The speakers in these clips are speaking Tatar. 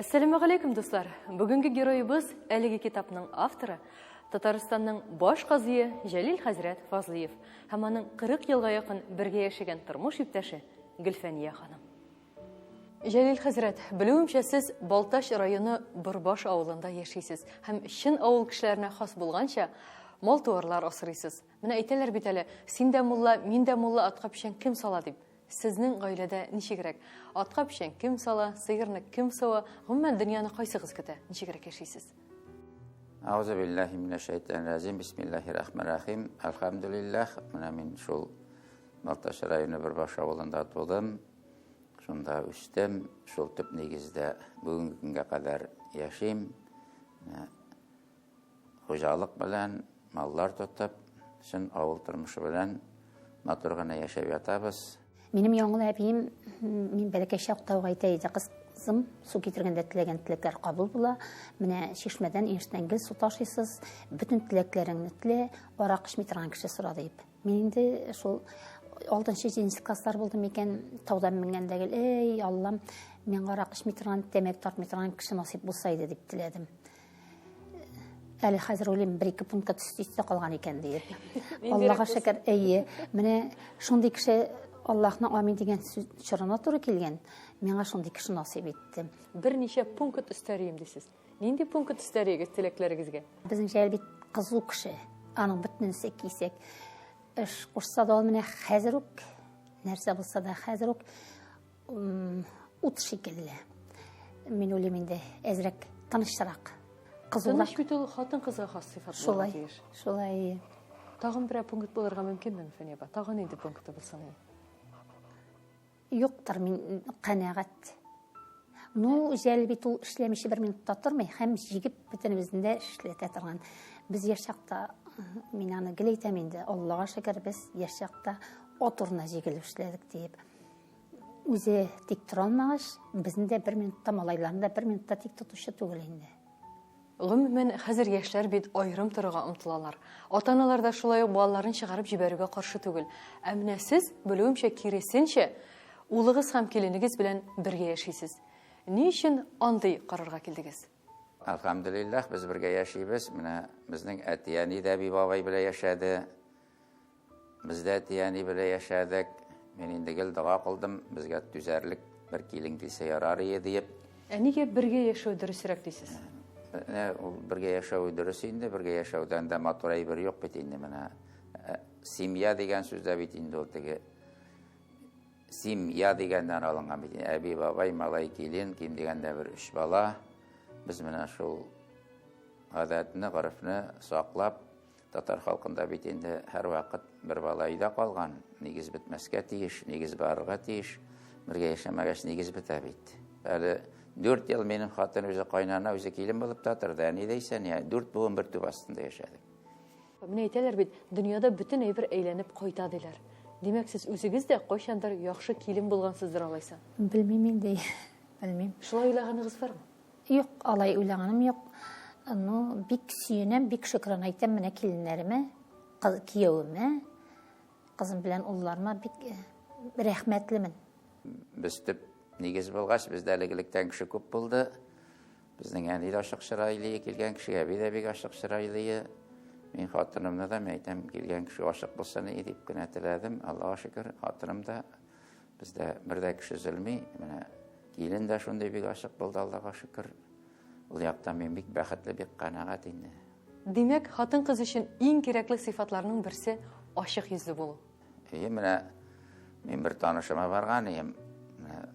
Әссәламегаләйкүм, дуслар! Бүгенге героебыз әлеге китапның авторы, Татарстанның баш казые Җәлил хәзрәт Фазлыев һәм аның 40 елга якын бергә яшәгән тормыш иптәше Гөлфәния ханым. Җәлил хәзрәт, белүемчә, сез Балтач районы Борбаш авылында яшисез һәм чын авыл кешеләренә хас булганча, мал-туарлар асрыйсыз. Менә әйтәләр бит әле, син дә мулла, мин дә мулла, атка печән кем сала дип. Сезнең гаиләдә ничегрәк? Атка печән кем сала, сыерны кем сава? Гомумән, дөньяны кайсыгыз көтә? Ничегрәк яшисез? Аузу биллахи минәш шайтанир раҗим. Бисмиллахир рахманир рахим. Әлхәмдүлилләһ, менә мин шул Балтач районы Бөрбаш авылында тудым. Шунда үстем, шул төп нигездә бүгенге көнгә кадәр яшим. Хуҗалык белән, маллар тотып, чын авыл тормышы белән матур гына яшәп ятабыз. Минем яңгыл әбием, мин бәләкәй чакта ук әйтә иде, кызым, су китергәндә теләгән теләкләр кабул була. Менә чишмәдән, инештән гел су ташыйсыз, бөтен теләкләреңне телә, арак эчми торган кеше сора дип. Мин инде шул алтынчы, җиденче класслар булдым икән, таудан менгәндә гел, эй, Аллам, миңа арак эчми торган, тәмәке тартмый торган кеше насыйп булса иде дип теләдем. Әле хәзер уйлыйм, бер-ике пунктка төстә калган икән диеп. Аллага шөкер, әйе. Менә шундый кеше Аллаһның амин дигән сүз чорына туры килгән. Миңа шундый кеше насыйп итте. Берничә пункт өстәрим дисез. Нинди пункт өстәрегез теләкләрегезгә? Безнең Җәлил бит кызу кеше. Аның бөтенесе кисәк. Эш кушса да ул менә хәзер үк, нәрсә булса да хәзер үк ут шикелле. Мин уйлыйм инде, әзрәк тынычрак. Кызурак. Тыныч бит ул хатын-кызга хас сыйфат булырга Шулай, тиеш. шулай. Тагын берәр пункт булырга мөмкинме, Фәния апа? Тагын нинди пункты булсын ул? Юктыр, мин канәгать. Ну, Җәлил бит ул эшләмичә бер минутта тормый һәм җигеп бөтенебезне дә эшләтә торган. Без яшь чакта, мин аны гел әйтәм инде, Аллага шөкер, без яшь чакта ат урынына җигелеп эшләдек диеп. Үзе тик тора алмагач, безне дә бер минутта, малайларны да бер минутта тик тотучы түгел инде. Гомумән, хәзер яшьләр бит аерым торырга омтылалар. Ата-аналар да шулай ук балаларын чыгарып җибәрүгә каршы түгел. Ә менә сез, белүемчә, киресенчә, улыгыз һәм киленегез белән бергә яшисез. Ни өчен андый карарга килдегез? Әлхәмдүлилләһ, без бергә яшибез. Менә безнең әти-әни дә әби-бабай белән яшәде. Без дә әти-әни белән яшәдек. Мин инде гел дога кылдым, безгә түзәрлек бер килен килсә ярар ие диеп. Ә нигә бергә яшәү дөресрәк дисез? Менә ул бергә яшәү дөрес инде, бергә яшәүдән дә матур әйбер юк бит инде менә. Семья дигән сүз дә бит инде ул теге семья дигәннән алынган бит. Әби, бабай, малай, килен, ким дигәндә бер өч бала. Без менә шул гадәтне, горефне саклап, Татар халкында бит инде һәрвакыт бер бала өйдә калган, нигез бетмәскә тиеш, нигез барырга тиеш. Бергә яшәмәгәч, нигез бетә бит. Әле 4 ел минем хатын үзе кайнана, үзе килен булып та торды. Әни дә исән, я, 4 буын бер түбә астында яшәдек. Менә әйтәләр бит, дөньяда бөтен әйбер әйләнеп кайта диләр. Димәк, сез үзегез дә кайчандыр яхшы килен булгансыздыр алайса? Белмим инде, белмим. Шулай уйлаганыгыз бармы? Юк, алай уйлаганым юк. Ну, бик сөенәм, бик шөкран әйтәм менә киленнәремә, кияүемә, кызым белән улларыма бик э, рәхмәтлемен. Без төп нигез булгач, бездә элек электән кеше күп булды. Безнең әни дә ачык чырайлы, килгән кешегә әби дә бик ачык чырайлы. Мин хатынымны да, мин әйтәм, килгән кеше ачык булсын иде дип кенә теләдем. Аллага шөкер, хатыным да бездә бер дә кеше өзелми. Менә килен дә шундый бик ачык булды, Аллага шөкер. Ул яктан мин бик бәхетле, бик канәгать инде. Димәк, хатын-кыз өчен иң кирәкле сыйфатларның берсе ачык йөзле булу. Әйе, менә мин бер танышыма барган идем. Менә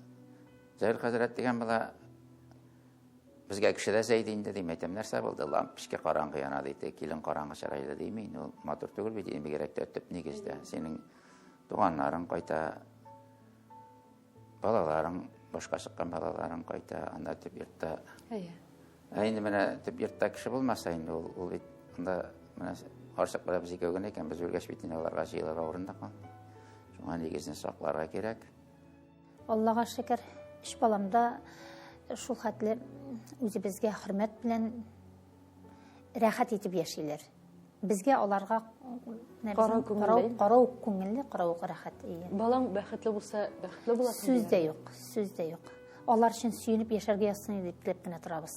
Зәвил хәзрәт дигән бала безгә кеше дә зәйде инде дим, әйтәм, нәрсә булды? Лампочка караңгы яна диде, килен караңгы чырайлы дим инде, ул матур түгел бит инде, бигрәк тә төп нигездә. Синең туганнарың кайта, балаларың, башка чыккан балаларың кайта, анда төп йортта. Әйе. Ә инде менә төп йортта кеше булмаса инде ул, ул бит анда менә карчык белән без икәү генә икән, без үлгәч бит инде аларга җыелырга урын да калмый. Шуңа нигезне сакларга кирәк. Аллага шөкер, өч балам да шул хәтле үзебезгә хөрмәт белән рәхәт итеп яшиләр. Безгә аларга карау күңелле, карау күңелле, карау рәхәт. Балаң бәхетле булса, бәхетле буласың. Сүз дә юк, сүз дә юк. Алар өчен сөенеп яшәргә язсын иде дип теләп кенә торабыз.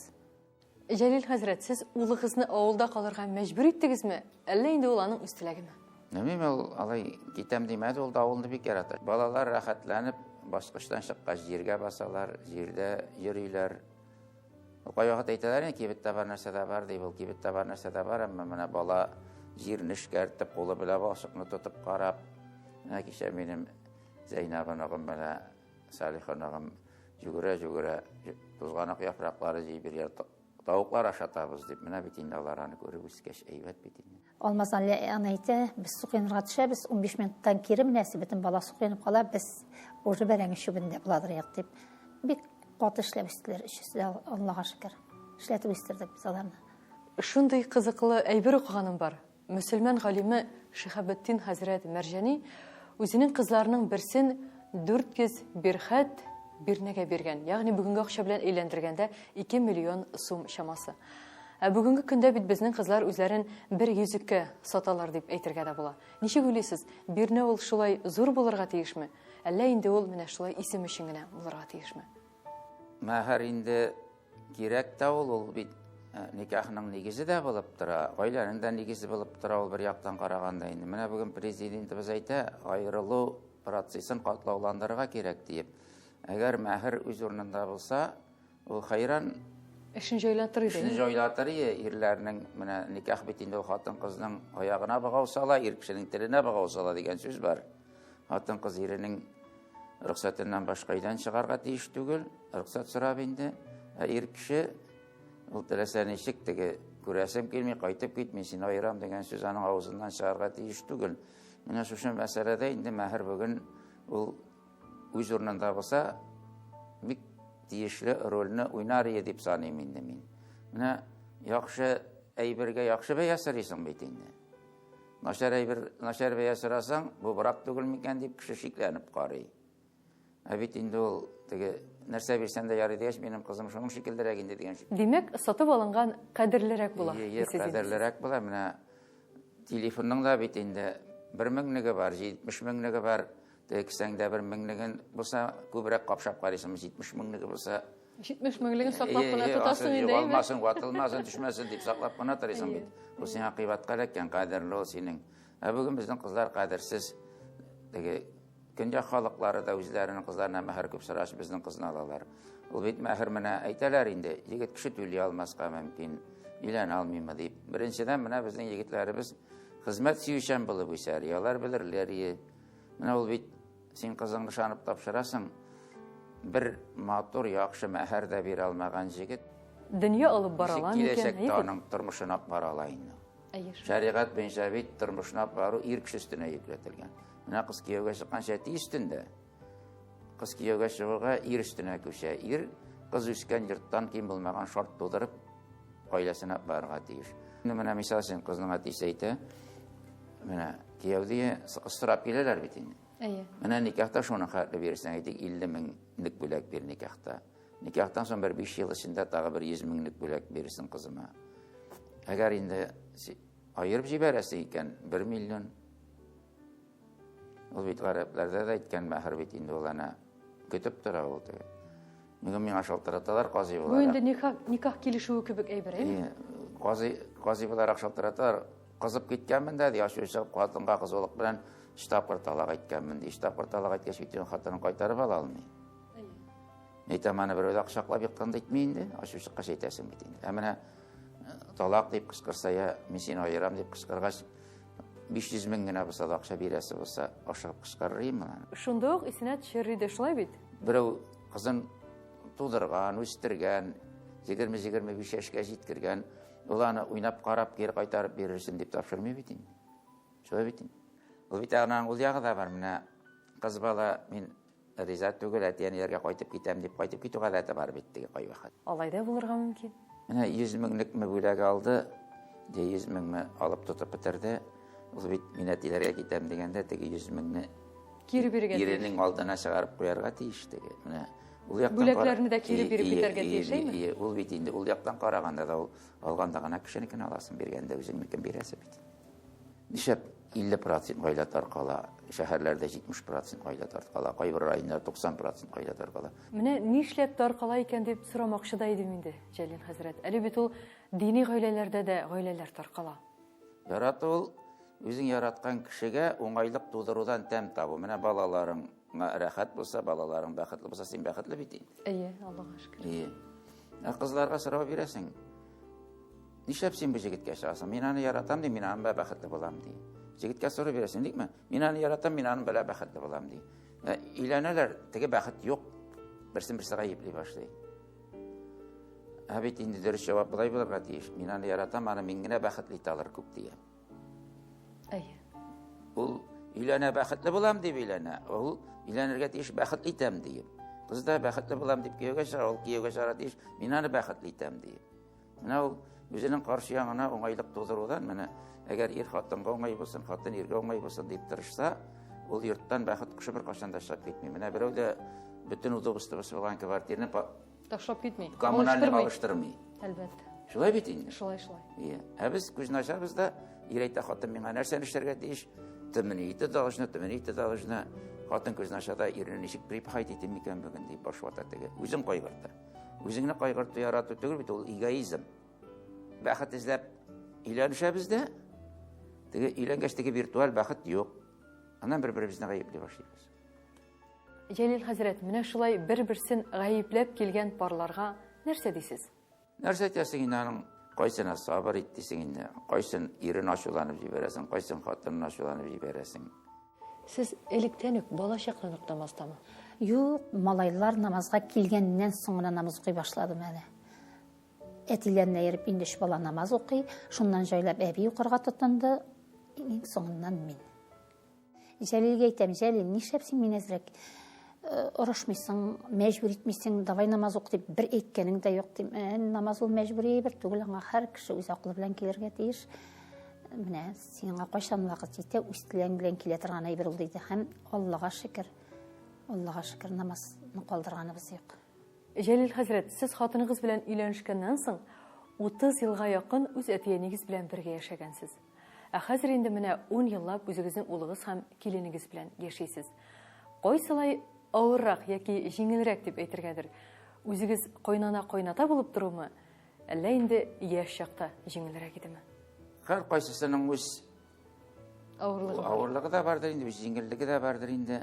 Җәлил хәзрәт, сез улыгызны авылда калырга мәҗбүр иттегезме, әллә инде ул аның үз теләгеме? Белмим, ул алай китәм димәде, ул да авылны бик ярата. Балалар рәхәтләнеп баскычтан чыккач җиргә басалар, җирдә йөриләр. Кайвакыт әйтәләр инде, кибеттә бар нәрсә дә бар, дип, ул кибеттә бар нәрсә дә бар, әмма менә бала җирне эшкәртеп, кулы белән балчыкны тотып карап, менә кичә минем Зәйнәб оныгым белән Салих оныгым жүгерә-жүгерә тузганак яфраклары җыеп биргән тавыклар ашатабыз дип. Менә бит инде алар аны күреп үскәч әйбәт бит инде. Алмаз әле аны әйтә, без су коенырга төшәбез, 15 минуттан кире менәсе, бөтен бала су коенып кала, без уже бәрәңге чүбендә буладыр як дип. Бик каты эшләп үстеләр, өчесе дә, Аллага шөкер. Эшләтеп үстердек без аларны. Шундый кызыклы әйбер укыганым бар. Мөселман галиме Шиһабетдин хәзрәт Мәрҗани үзенең кызларының берсен 400 бирхәт бирнәгә биргән, ягъни бүгенге акча белән әйләндергәндә 2 миллион сум чамасы. Ә бүгенге көндә бит безнең кызлар үзләрен бер йөзеккә саталар дип әйтергә дә була. Ничек уйлыйсыз, бирнә ул шулай зур булырга тиешме? Әллә инде ул менә шулай исем өчен генә булырга тиешме? Мәһәр инде кирәк тә ул, ул бит э, никахның нигезе дә булып тора, гаиләнең дә нигезе булып тора ул бер яктан караганда инде. Менә бүген президентыбыз әйтә, аерылу процессын катлауландырырга кирәк диеп. Әгәр мәһер үз урынында булса, ул хәйран эшен җайлатыр иде. Эшен җайлатыр иде. Ирләрнең менә никах бит инде ул хатын-кызның аягына богау сала, ир кешенең теленә богау сала дигән сүз бар. Хатын-кыз иренең рөхсәтеннән башка өйдән чыгарга тиеш түгел, рөхсәт сорап инде. Ә ир кеше ул теләсә ничек теге күрәсем килми, кайтып кит, мин сине аерам дигән сүз аның авызыннан чыгарга тиеш түгел. Менә шушы мәсьәләдә инде мәһер бүген ул үз урынында булса, бик тиешле рольне уйнар иде дип саныйм инде мин. Менә яхшы әйбергә яхшы бәя сорыйсың бит инде. Начар әйбер, начар бәя сорасаң, бу брак түгел микән дип кеше шикләнеп карый. Ә бит инде ул теге нәрсә бирсәң дә ярый дигәч, минем кызым шуның шикеллерәк инде дигән. Димәк, сатып алынган кадерлерәк була. Ие, кадерлерәк була. Менә телефонның да бит инде бер меңлеге бар, 70 меңлеге бар. Теге кесәңдә бер меңлеген булса, күбрәк капшап карыйсың, 70 меңлеге булса, 70 меңлеген саклап кына тотасың инде, әйме? Югалмасын, ватылмасын, төшмәсен дип саклап кына торасың бит. Ул сиңа кыйбатка эләккән, кадерле ул синең. Ә бүген безнең кызлар кадерсез. Теге көньяк халыклары да үзләренең кызларына мәһәр күп сорач, безнең кызны алалар. Ул бит мәһәр менә әйтәләр инде, егет кеше түли алмаска мөмкин, өйләнә алмыймы дип. Беренчедән, менә безнең егетләребез хезмәт сөючән булып үсәр, алар белерләр. Менә ул бит Син кызыңны ышанып тапшырасың, бер матур, яхшы мәһәр дә бирә алмаган җегет. Дөнья алып бара ала микән? Киләчәктә аның тормышын алып бара ала инде. Әйе. Шәригать буенча бит тормышын алып бару ир кеше өстенә йөкләтелгән. Менә кыз кияүгә чыкканчы әти өстендә. Кыз кияүгә чыгуга ир өстенә күчә. Ир кыз үскән йорттан ким булмаган шарт тудырып гаиләсен алып барырга тиеш. Менә мисал өчен кызның әтисе әйтә, менә кияү дие, сорап киләләр бит инде. Әйе. Менә никахта шуны хәтле бирсәң, әйтик, 50 меңлек бүләк бир никахта. Никахтан соң бер 5 ел эчендә тагы бер 100 меңлек бүләк бирсен кызыма. Әгәр инде аерып җибәрәсең икән, 1 миллион. Ул бит гарәпләрдә дә әйткән мәһер бит инде ул әнә көтеп тора ул теге. Бүген миңа шалтыраталар, казый буларак. Бу инде никах, никах килешүе кебек әйбер, әйме? Казый, казый буларак шалтыраталар. Кызып киткәнмен дә, ди, ачуы чыгып, хатынга кызулык белән өч тапкыр талак әйткәнмен, ди. Өч тапкыр талак әйткәч, бит хатынын кайтарып ала алмый. Әйтәм, аны берәү дә кочаклап еккан да әйтми инде, ачу чыккач әйтәсең бит инде. Ә менә талак дип кычкырса, я мин сине аерам дип кычкыргач, 500 мең генә булса да акча бирәсе булса, ашыгып кычкырыр идем аны. Шунда ук исенә төшерер иде, шулай бит? Берәү кызын тудырган, үстергән, 20-25 яшькә җиткергән, ул аны уйнап карап, кире кайтарып бирерсен дип тапшырмый бит инде. Шулай бит инде. Ул бит аның ул ягы да бар, менә кыз бала мин риза түгел, әти-әниләргә кайтып китәм дип кайтып китү гадәте бар бит теге кайвакыт. Алай да булырга мөмкин. Менә 100 меңлекме бүләк алды, я 100 меңме алып тотып бетерде. Ул бит мин әтиләргә китәм дигәндә теге 100 меңне кире бирергә тиеш. Иренең алдына чыгарып куярга тиеш теге. Менә ул яктан бүләкләрне дә кире биреп китәргә тиеш, әйме? Ул бит инде ул яктан караганда да ул алганда гына кешенекен аласың, биргәндә үзеңнекен бирәсе бит. Нишләп? 50% гаилә таркала, шәһәрләрдә 70% гаилә таркала, кайбер районнарда 90% гаилә таркала. Менә нишләп таркала икән дип сорамакчы да идем инде, Җәлил хәзрәт. Әле бит ул дини гаиләләрдә дә гаиләләр таркала. Ярату ул үзең яраткан кешегә уңайлык тудырудан тәм табу. Менә балаларыңа рәхәт булса, балаларың бәхетле булса, син бәхетле бит инде. Әйе, Аллага шөкер. Әйе. Ә кызларга сорау бирәсең. Нишләп син бу җегеткә чыгасың? Мин аны яратам ди, мин аның белән бәхетле булам ди. Җегеткә сорау бирәсең, никме? Мин аны яратам, мин аның белән бәхетле булам ди. Ә, өйләнәләр, теге бәхет юк. Берсен берсе гаепли башлый. Ә бит инде дөрес җавап болай булырга тиеш. Мин аны яратам, аны мин генә бәхетле итә алыр күп дигән. Әйе. Ул өйләнә бәхетле булам дип өйләнә. Ул өйләнергә тиеш бәхетле итәм диеп. Кыз да бәхетле булам дип кияүгә чыга, ул кияүгә чыгарга тиеш, мин аны бәхетле итәм диеп. Менә ул үзенең каршы ягына уңайлык тудырудан, менә әгәр ир хатынга уңай булсын, хатын иргә уңай булсын дип тырышса, ул йорттан бәхет кошы беркайчан да чыгып китми. Менә берәү дә бөтен удобствосы булган квартираны ташлап китми. Коммунальный алыштырмый. Әлбәттә. Шулай бит инде. Шулай, шулай. Иә. Ә без күзне ачабыз да, ир әйтә, хатын миңа нәрсәне эшләргә тиеш? Ты мне это должна, ты мне это должна. Хатын күзне ача да, ирне ничек припахать итим микән бүген дип баш вата теге. Үзен кайгырта. Үзеңне кайгырту ярату түгел бит ул эгоизм. Бәхет эзләп өйләнешәбез дә, теге өйләнгәч теге виртуаль бәхет юк. Аннан бер-беребезне гаепли башлыйбыз. Җәлил хәзрәт, менә шулай бер-берсен гаепләп килгән парларга нәрсә дисез? Нәрсә әйтәсең инде аның кайсына сабыр ит дисең инде, кайсын ирен ачуланып җибәрәсең, кайсын хатынын ачуланып җибәрәсең. Сез электән үк бала чактан ук намаздамы? Юк, малайлар намазга килгәннән соң гына намаз укый башладым әле. Әтиләренә йөреп инде өч бала намаз укый, шуннан җайлап әби укырга тотынды, иң соңыннан мин. Җәлилгә әйтәм, Җәлил, нишләп син мине әзрәк э, орышмыйсың, мәҗбүр итмисең, давай намаз ук дип бер әйткәнең дә юк дим. Ә, намаз ул мәҗбүри әйбер түгел, аңа һәр кеше үз акылы белән килергә тиеш. Менә сиңа кайчан вакыт җитә, үз теләгең белән килә торган әйбер ул диде. Һәм Аллага шөкер, Аллага шөкер, намазны калдырганыбыз юк. Җәлил хәзрәт, сез хатыныгыз белән өйләнешкәннән соң 30 елга якын үз әти-әнигез белән бергә яшәгәнсез. Ә хәзер инде менә 10 еллап үзегезнең улыгыз һәм киленегез белән яшисез. Кайсылай авыррак яки җиңелрәк дип әйтергәдер? Үзегез кайнана-кайната булып торумы, Әллә инде яшь чакта җиңелрәк идеме? Һәр кайсысының үз авырлыгы, авырлыгы да бардыр инде, үз җиңеллеге дә бардыр инде.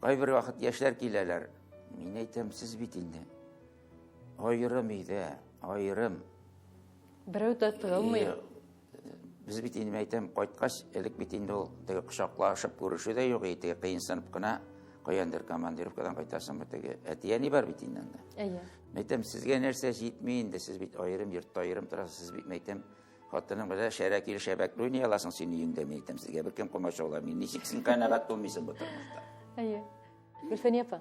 Кайбер вакыт яшьләр киләләр. Мин әйтәм, сез бит инде аерым өйдә, аерым. Берәү дә тыгылмый. Без бит инде әйтәм, кайткач, элек бит инде ул теге кочаклашып күрешү дә юк, теге кыенсынып кына каяндыр командировкадан кайтасыңмы теге әти-әни бар бит инде анда. Әйе. Әйтәм, сезгә нәрсә җитми инде, сез бит аерым йортта аерым торасыз, сез бит әйтәм, хатының белән шәрә килеш шәбәкле уйный аласың син өеңдә, мин әйтәм, сезгә беркем комачауламый. Ничек син канәгать булмыйсың бу тормышта? Әйе. Гөлфәния апа,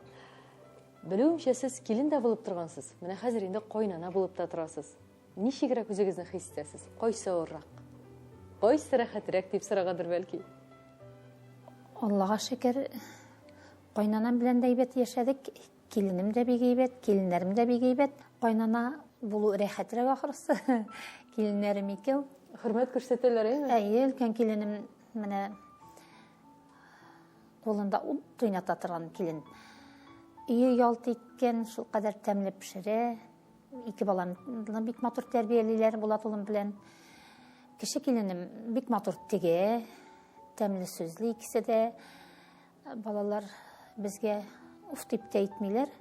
белүемчә, сез килен дә булып торгансыз. Менә хәзер инде кайнана булып та торасыз. Ничегрәк үзегезне хис итәсез? Кайсы авыррак? Кайсы рәхәтрәк дип сорагандыр бәлки? Аллага шөкер, кайнанам белән дә әйбәт яшәдек, киленем дә бик әйбәт, киленнәрем дә бик әйбәт. Кайнана булу рәхәтрәк ахрысы. Киленнәрем икәү. Хөрмәт күрсәтәләр, әйеме? Әйе, өлкән киленем менә кулында ут уйната торган килен. Өе ялт иткән, шулкадәр тәмле пешерә. Ике баламны бик матур тәрбиялиләр Булат улым белән. Кече киленем бик матур тегә, тәмле сүзле икесе дә. Балалар безгә уф дип тә әйтмиләр.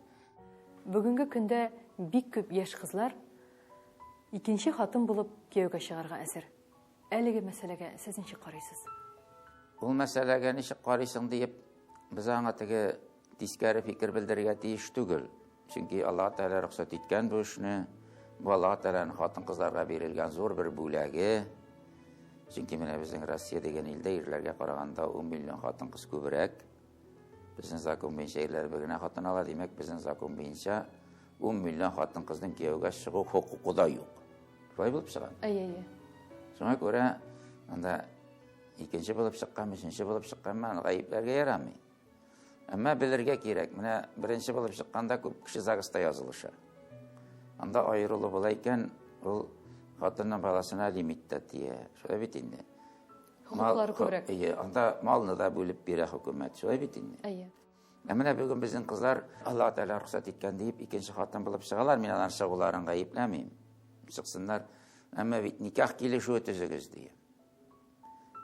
Бүгенге көндә бик күп яшь кызлар икенче хатын булып кияүгә чыгарга әзер. Әлеге мәсьәләгә сез ничек карыйсыз? Ул мәсьәләгә ничек карыйсың диеп, без аңа теге тискәре фикер белдерергә тиеш түгел. Чөнки Аллаһ Тәгалә рөхсәт иткән бу эшне. Бу Аллаһ Тәгаләнең хатын-кызларга бирелгән зур бер бүләге. Чөнки менә безнең Россия дигән илдә ирләргә караганда 10 миллион хатын-кыз күбрәк. Безнең закон буенча ирләр бер генә хатын ала, димәк, безнең закон буенча 10 миллион хатын-кызның кияүгә чыгу хокукы да юк. Шулай булып чыга. Әйе, әйе. Шуңа күрә анда икенче булып чыккан, өченче булып чыккан, аны гаепләргә ярамый. Әмма белергә кирәк, менә беренче булып чыкканда күп кеше ЗАГСта язылыша. Анда аерылу була икән, ул хатынның баласына лимит та тия. Шулай бит инде. Хокуклары күбрәк. Әйе, анда малны да бүлеп бирә хөкүмәт. Шулай бит инде. Әйе. Ә менә бүген безнең кызлар Аллаһ Тәгалә рөхсәт иткән диеп икенче хатын булып чыгалар. Мин аларның чыгуларын гаепләмим. Чыксыннар. Әмма бит никах килешүе төзегез дия.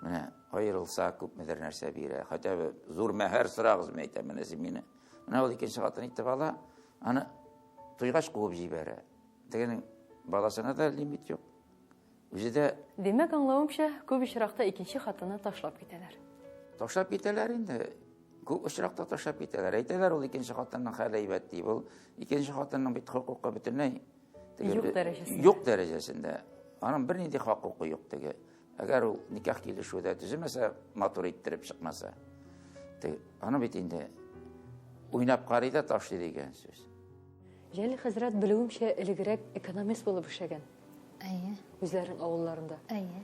Менә аерылса күпмедер нәрсә бирә. Хотя бы зур мәһәр сорагыз, мин әйтәм, менә син мине. Менә ул икенче хатын итеп ала, аны туйгач куып җибәрә. Тегенең баласына да лимит юк. Үзе дә Димәк, аңлавымча, күп очракта икенче хатынны ташлап китәләр. Ташлап китәләр инде. Күп очракта ташлап китәләр. Әйтәләр, ул икенче хатынның хәле әйбәт дип. Ул икенче хатынның бит хокукы бөтенләй теге, юк дәрәҗәсендә. Юк дәрәҗәсендә. Аның бернинди хокукы юк теге. Әгәр ул никах килешүе дә төземәсә, матур иттереп чыкмаса, теге, аны бит инде уйнап карый да ташлый дигән сүз. Җәлил хәзрәт, белүемчә, элегрәк экономист булып эшләгән. Әйе. Үзләренең авылларында. Әйе.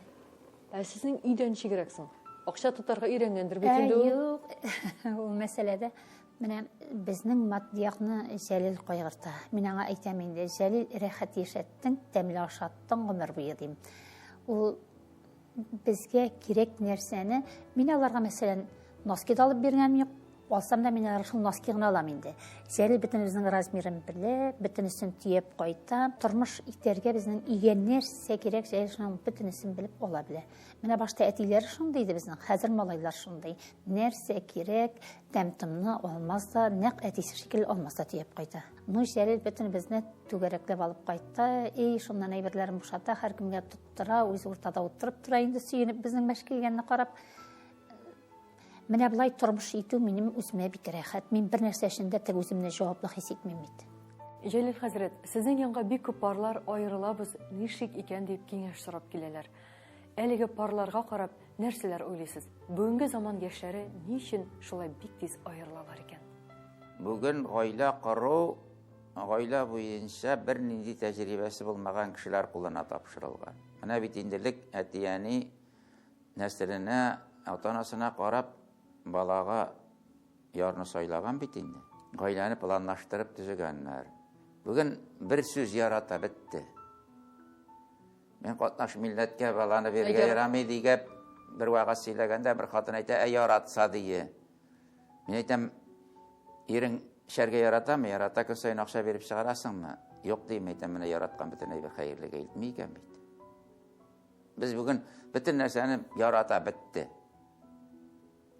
Ә сезнең өйдә ничегрәк соң? Акча тотарга өйрәнгәндер бит инде ул. Юк, ул мәсьәләдә менә безнең матди якны Җәлил кайгырта. Мин аңа әйтәм инде, Җәлил, рәхәт яшәттең, тәмле ашаттың гомер буе дим. Ул безгә кирәк нәрсәне, мин аларга мәсәлән, носки да алып биргәнем юк, алсам да мин аларга шул носки гына алам инде. Җәлил бөтенебезнең размерын белә, бөтенесен төяп кайта. Тормыш итәргә безнең өйгә нәрсә кирәк, Җәлил шуның бөтенесен белеп ала белә. Менә башта әтиләр шундый иде безнең, хәзер малайлар шундый. Нәрсә кирәк, тәм-томны алмаз да, нәкъ әтисе шикелле алмаз да төяп кайта. Ну, Җәлил бөтенебезне түгәрәкләп алып кайта, и шуннан әйберләрен бушата, һәркемгә тоттыра, үзе уртада утырып тора инде, сөенеп безнең мәш килгәнне карап. Менә болай тормыш итү минем үземә бик рәхәт. Мин бер нәрсә өчен дә теге үземне җаваплы хис итмим бит. Җәлил хәзрәт, сезнең янга бик күп парлар аерылабыз, ничек икән дип киңәш сорап киләләр. Әлеге парларга карап нәрсәләр уйлыйсыз? Бүгенге заман яшьләре ни өчен шулай бик тиз аерылалар икән? Бүген гаилә кору гаилә буенча бернинди тәҗрибәсе булмаган кешеләр кулына тапшырылган. Менә бит инде элек әти-әни нәселенә, ата-анасына карап балага ярны сайлаган бит инде. Гаиләне планлаштырып төзегәннәр. Бүген бер сүз ярата бетте. Мин катнаш милләткә баланы бирергә ярамый дигәп бер вәгазь сөйләгәндә бер хатын әйтә, ә яратса дие. Мин әйтәм, ирең эчәргә яратамы? Ярата, көн саен акча биреп чыгарасыңмы? Юк дим, әйтәм, менә яраткан бөтен әйбер хәерлегә илтми икән бит. Без бүген бөтен нәрсәне ярата бетте.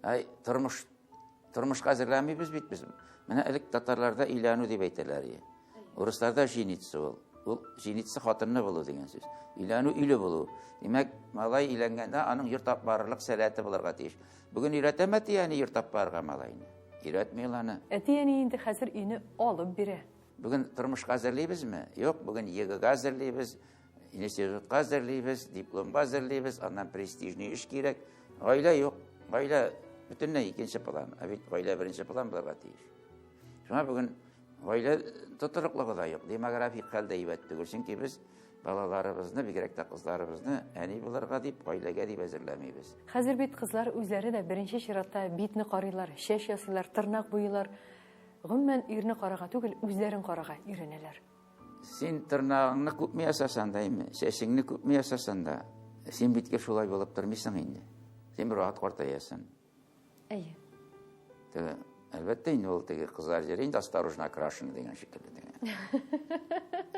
Әй, тормыш тормышка әзерләмибез бит без. Менә элек татарларда өйләнү дип әйтәләр. Урысларда жениться ул. Ул жениться хатынны булу дигән сүз. Өйләнү өйле булу. Димәк, малай өйләнгәндә аның йорт алып барырлык сәләте булырга тиеш. Бүген өйрәтәме әти-әни йорт алып барырга малайны? Өйрәтми ул аны. Әти-әни инде хәзер өйне алып бирә. Бүген тормышка әзерлибезме? Юк, бүген ЕГЭга әзерлибез, институтка әзерлибез, дипломга әзерлибез, аннан престижный эш кирәк. Гаилә юк. Гаилә бөтенләй икенче план. Ә бит гаилә беренче план булырга тиеш. Шуңа бүген гаилә тотрыклыгы да юк, демографик хәл дә әйбәт түгел. Чөнки без балаларыбызны, бигрәк тә кызларыбызны әни булырга дип, гаиләгә дип әзерләмибез. Хәзер бит кызлар үзләре дә беренче чиратта битне карыйлар, чәч ясыйлар, тырнак буйыйлар. Гомумән, ирне карарга түгел, үзләрен карарга өйрәнәләр. Син тырнагыңны күпме ясасаң да, әйме, чәчеңне күпме ясасаң да, син бит шулай булып тормыйсың инде. Син бер вакыт картаясың. Әйе. Теге, әлбәттә инде ул теге кызлар җыри инде осторожно окрашены дигән шикелле теге.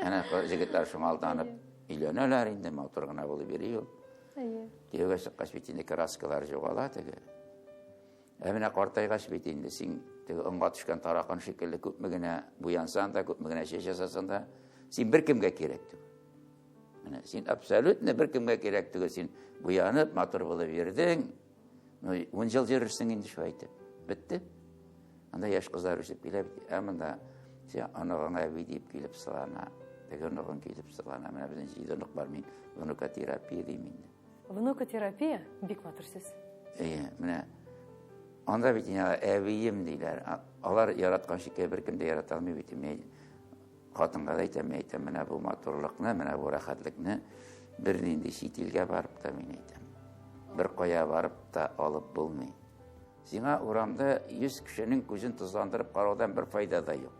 Әнә җегетләр шуңа алданып өйләнәләр инде, матур гына булып йөри ул. Әйе. Кияүгә чыккач бит инде краскалар югала теге. Ә менә картайгач бит инде син теге онга төшкән таракан шикелле күпме генә буянсаң да, күпме генә чәч ясасаң да, син беркемгә кирәк түгел. Менә син абсолютно беркемгә кирәк түгел. Син буянып, матур булып йөрдең. Ну, 10 ел йөрерсең инде шулай итеп. Бетте. Анда яшь кызлар үсеп килә бит. Ә монда син оныгың әби дип килеп сылана. Теге оныгың килеп сылана. Менә безнең җиде онык бар, мин внукотерапия дим инде. Внукотерапия бик матур сүз. Әйе, менә анда бит инде әбием диләр. Алар яраткан шикелле беркем дә ярата алмый бит. Мин хатынга да әйтәм, мин әйтәм, менә бу матурлыкны, менә бу рәхәтлекне бернинди чит илгә барып та мин әйтәм. Бер кая барып та алып булмый. Сиңа урамда 100 кешенең күзен тозландырып караудан бер файда да юк.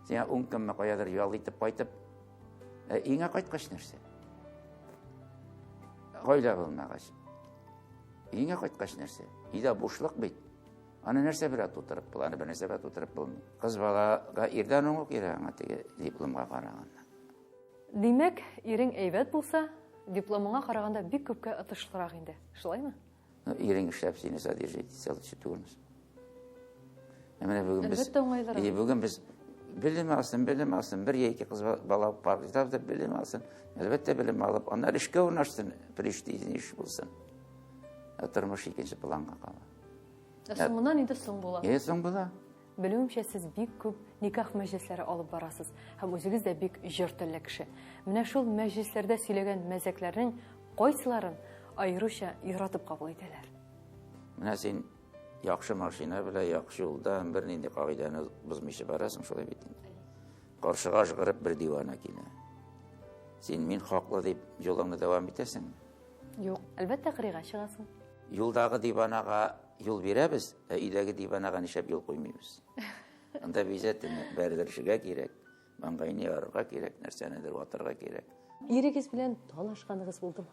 Сиңа 10 көнме каядыр ял итеп кайтып, өеңә кайткач нәрсә? Гаилә булмагач. Өеңә кайткач нәрсә? Өйдә бушлык бит. Аны нәрсә белән тутырып була? Аны бер нәрсә белән тутырып булмый. Кыз балага ирдән уңу кирәк аңа теге дипломга караганда. Димәк, ирең әйбәт булса, дипломыңа караганда бик күпкә отышлырак инде. Шулаймы? Ну, ирең эшләп сине содержит итсә, лучше түгелме? Ә менә бүген без Әлбәттә, уңайлырак. И, бүген без белем алсын, белем алсын, бер я ике кыз бала бар, да белем алсын. Әлбәттә, белем алып, аннары эшкә урнашсын, престижный эш булсын. Ә тормыш икенче планга кала. Ә соңыннан инде соң була. Е, соң була. Белүемчә, сез бик күп никах мәҗлесләре алып барасыз һәм үзегез дә бик җор телле кеше. Менә шул мәҗлесләрдә сөйләгән мәзәкләрнең кайсыларын аеруча яратып кабул итәләр? Менә син яхшы машина белән яхшы юлда бернинди кагыйдәне бозмыйча барасың, шулай бит инде. Каршыга ажгырып бер дивана килә. Син мин хаклы дип юлыңны дәвам итәсеңме? Юк, әлбәттә, кырыйга чыгасың. Юлдагы диванага юл бирәбез, ә өйдәге диванага нишләп юл куймыйбыз? Анда обязательно бәрдершергә кирәк, маңгайны ярырга кирәк, нәрсәнедер ватырга кирәк. Ирегез белән талашканыгыз булдымы?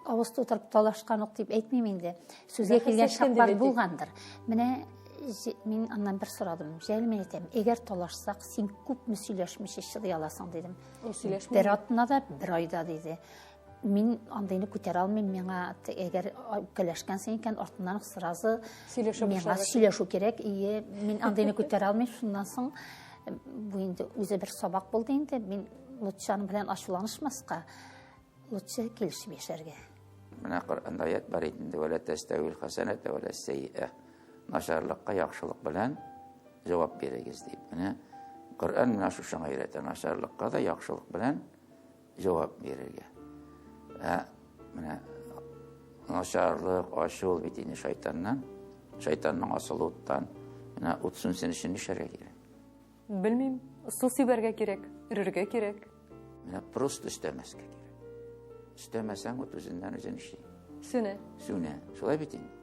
Авыз тутырып талашкан ук дип әйтмим инде. Сүзгә килгән чаклар булгандыр. Менә мин аннан бер сорадым. Җәл мин әйтәм, әгәр талашсак, син күпме сөйләшмичә чыдый аласың дидем. Ул сөйләшми. Бер атна да, бер айда диде. Мин андыйны күтәрә алмыйм, миңа әгәр үпкәләшкәнсең икән, артыннан сразу сөйләшә миңа сөйләшү кирәк. Ие, мин андыйны күтәрә алмыйм. Шуннан соң бу инде үзе бер сабак булды инде. Мин лучше аның белән ачуланышмаска, лучше килешеп яшәргә. Менә Коръәндә аят бар иде инде, вәлә тәстәвил хәсәнәтә вәлә сәйиә. Начарлыкка яхшылык белән җавап бирегез дип. Менә Коръән менә шушыңа өйрәтә, начарлыкка да яхшылык белән җавап бирергә. Ә менә начарлык, ачу ул бит инде шайтаннан. Шайтанның асылы уттан. Менә ут сүнсен өчен нишләргә кирәк? Белмим, су сибәргә кирәк, өрергә кирәк. Менә просто өстәмәскә кирәк. Өстәмәсәң, ут үзеннән үзе нишли? Сүнә. Сүнә. Шулай бит инде.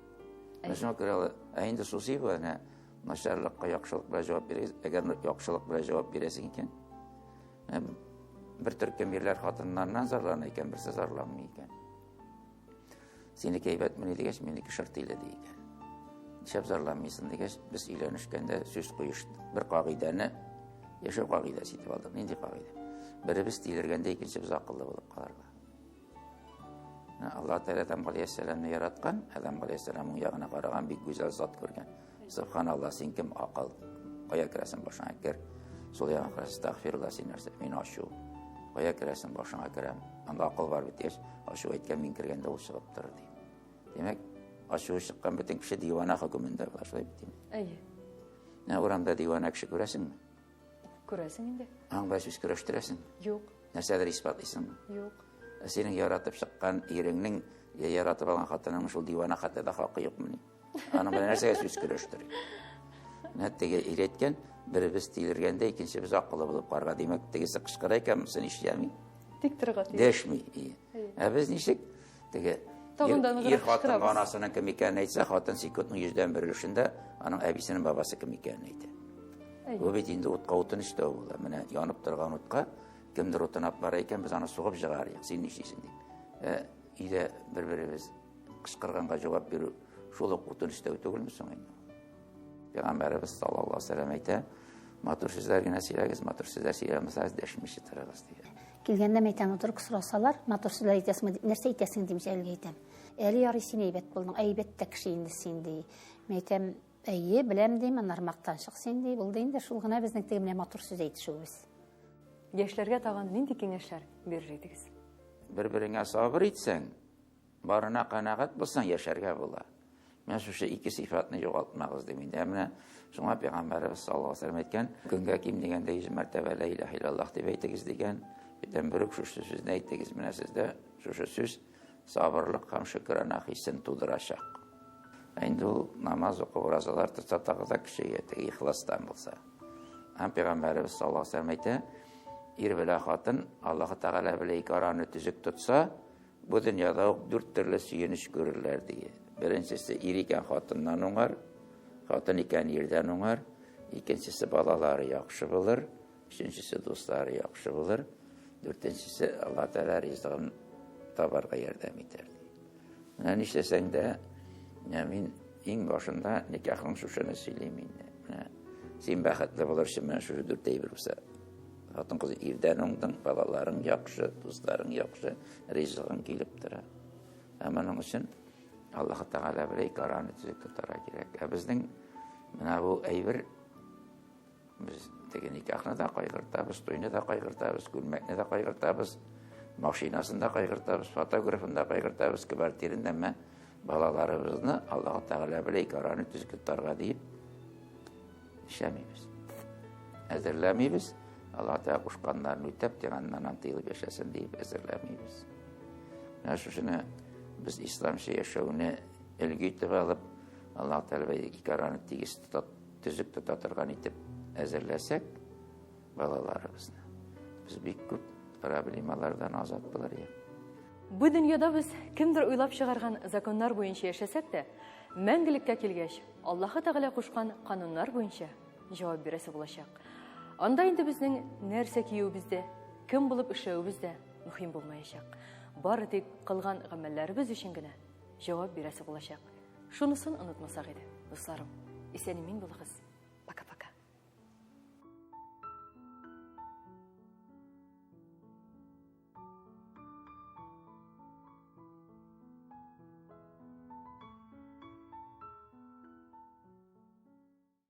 Менә шуңа күрә ә инде су сибү, әнә начарлыкка яхшылык белән җавап бирегез. Әгәр яхшылык белән җавап бирәсең икән, бер төркем ирләр хатыннарыннан зарлана икән, берсе зарланмый икән. Синеке әйбәтмени дигәч, минеке шыртыйлы ди икән. Нишләп зарланмыйсың дигәч, без өйләнешкәндә сүз куештык. Бер кагыйдәне яшәү кагыйдәсе итеп алдык. Нинди кагыйдә? Беребез тилергәндә икенчебез акыллы булып калырга. Алла Тәгалә Адәм галәйһиссәламне яраткан, Адәм галәйһиссәлам уң ягына караган бик гүзәл зат күргән. Субханалла, син кем акыл? Кая керәсең башыңа кер. Сул ягына караса, астагфирулла, син нәрсә? Мин ачу. Кая керәсең башыңа керәм. Анда акыл бар бит дигәч, ачу әйткән мин кергәндә ул чыгып торыр ди. Димәк, ачуы чыккан бөтен кеше дивана хөкемендә була, шулай бит инде. Әйе. Менә урамда дивана кеше күрәсеңме? Күрәсең инде. Аң белән сүз көрәштерәсең? Юк. Нәрсәдер исбатлыйсыңмы? Юк. Ә синең яратып чыккан иреңнең я яратып алган хатыныңның шул дивана хәтта да хакы юкмыни? Аның белән нәрсәгә сүз көрәштерик? Менә теге өйрәткән, беребез тилергәндә икенчебез акыллы булып карга. Димәк, тегесе кычкыра икән, монысы нишләми? Тик торырга тиеш. Дәшми. Ә без ничек? Теге Тагын да ир хатынга анасының кем икәнен әйтсә, хатын секундның йөздән бер өлешендә аның әбисенең бабасы кем икәнен әйтә. Бу бит инде утка утын өстәү була. Менә янып торган утка кемдер утын алып бара икән, без аны сугып җыгарыйк. Син нишлисең дип. Ә өйдә бер-беребез кычкырганга җавап бирү шул ук утын өстәү түгелме соң инде? Пәйгамбәребез саллаллаһу алейһи ва сәлләм әйтә, матур сүзләр генә сөйләгез, матур сүзләр сөйләмәсәгез, дәшмичә торыгыз дигән. Килгәндә мәйтәм, вдруг сорасалар, матур сүзләр әйтәсеңме дип, нәрсә әйтәсең дим, Җәлилгә әйтәм. Әле ярый син әйбәт булдың, әйбәт тә кеше инде син ди. Мәйтәм, әйе, беләм дим, аннары мактанчык син ди. Булды инде шул гына безнең теге менә матур сүз әйтешүебез. Яшьләргә тагын нинди киңәшләр бирер идегез? Бер-береңә сабыр итсәң, Барына канәгать булсаң, яшәргә була. Менә шушы ике сыйфатны югалтмагыз дим инде. Ә менә шуңа пәйгамбәребез саллаллаһу алейһи вәсәлләм әйткән, көнгә ким дигәндә 100 мәртәбә ла илаһа иллаллаһ дип әйтегез дигән. Бүтән бер үк шушы сүзне әйтегез. Менә сездә шушы сүз сабырлык һәм шөкерана хисен тудырачак. Ә инде ул намаз укып, уразалар тотса тагы да көчәя, теге ихластан булса. Һәм пәйгамбәребез саллаллаһу алейһи вәсәлләм әйтә, ир белән хатын Аллаһ Тәгалә белән ике араны төзек тотса, Бу дөньяда ук дүрт төрле сөенеч күрерләр, ди. Беренчесе ир икән хатыннан уңар, хатын икән ирдән уңар, икенчесе балалары яхшы булыр, өченчесе дуслары яхшы булыр, дүртенчесе Алла Тәгалә ризыгын табарга ярдәм итәр, ди. Менә нишләсәң дә, менә мин иң башында никахның шушыны сөйлим инде. Менә син бәхетле булыр өчен менә шушы дүрт әйбер булса. Хатын-кыз ирдән уңдың, балаларың яхшы, дусларың яхшы, ризыгың килеп тора. Ә моның өчен Аллаһ Тәгалә белән ике араны төзек тотарга кирәк. Ә безнең менә бу әйбер Без теге никахны да кайгыртабыз, туйны да кайгыртабыз, күлмәкне дә кайгыртабыз, машинасын да кайгыртабыз, фотографын да кайгыртабыз, квартирын да, әмма балаларыбызны Аллаһ Тәгалә белән ике араны төзек тотарга диеп эшләмибез. Әзерләмибез. Аллаһ Тәгалә кушканнарын үтәп, тыйганнарыннан тыелып яшәсен диеп әзерләмибез. Менә шушыны без исламча яшәүне өлге итеп алып, Аллаһ Тәгалә ике араны тигез тота төзек тота торган итеп әзерләсәк балаларыбызны, без бик күп проблемалардан азат булыр идек. Бу дөньяда без кемдер уйлап чыгарган законнар буенча яшәсәк тә, мәңгелеккә килгәч, Аллаһы Тәгалә кушкан кануннар буенча җавап бирәсе булачак. Анда инде безнең нәрсә киюебез дә, кем булып эшләвебез дә мөһим булмаячак. Бары тик кылган гамәлләребез өчен генә җавап бирәсе булачак. Шунысын онытмасак иде, дусларым. Исән-имин булыгыз.